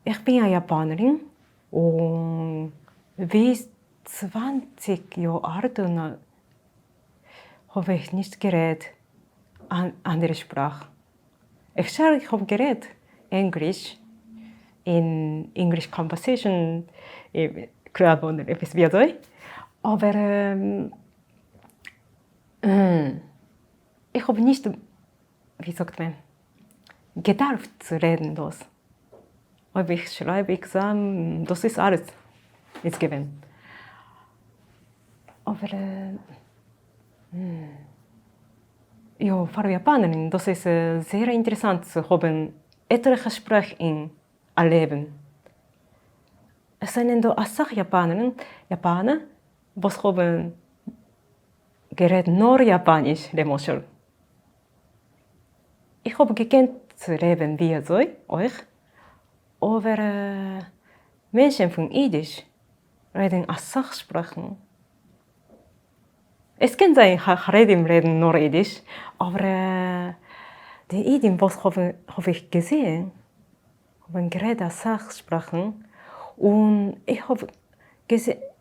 איך בין א יאפאנערין און ביז 20 יאר אלט האב איך נישט גערעדט אן אנדערע שפראך. אפשר איך האב גערעדט ענגליש אין English conversation club אדער עפעס ווי אזוי, אבער איך האב נישט, ווי זאגט מען, געדארפט צו רעדן דאס. אויב איך שרייב exam, דאס איז אלעס איז געווען. אבער יא, פאר יאפאנער דאס איז זייער אינטערעסאנט צו האבן עטליכע שפראך אין א לעבן. עס זענען דא אסאך יאפאנער, יאפאנער וואס האבן גערעדט נאר יאפאניש למשל. איך האב געקענט צו לעבן ווי אזוי אויך, אבער מענטשן פון אידיש רעדן אסאך שפראכן. עס קען זיין חרדים רעדן נאר אידיש, אבער די אידן וואס האב איך געזעהן האבן גערעדט אסאך שפראכן, און איך האב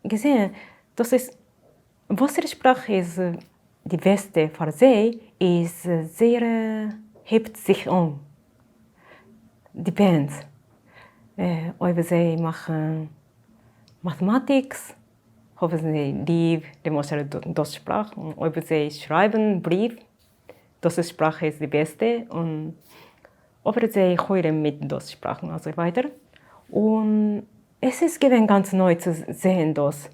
געזעהן דאס איז וואסערע שפראך איז די בעסטע פאר זיי איז זייער הייבט זיך אן, depends אויב זיי מאכן mathematics האבן זיי ליב למשל דאס שפראך, און אויב זיי שרייבן בריוו דאס שפראך איז די בעסטע, און אבער זיי הוירן מיט דאס שפראך און אזוי ווייטער, און עס איז געווען גאנץ נוי צו זעהן דאס.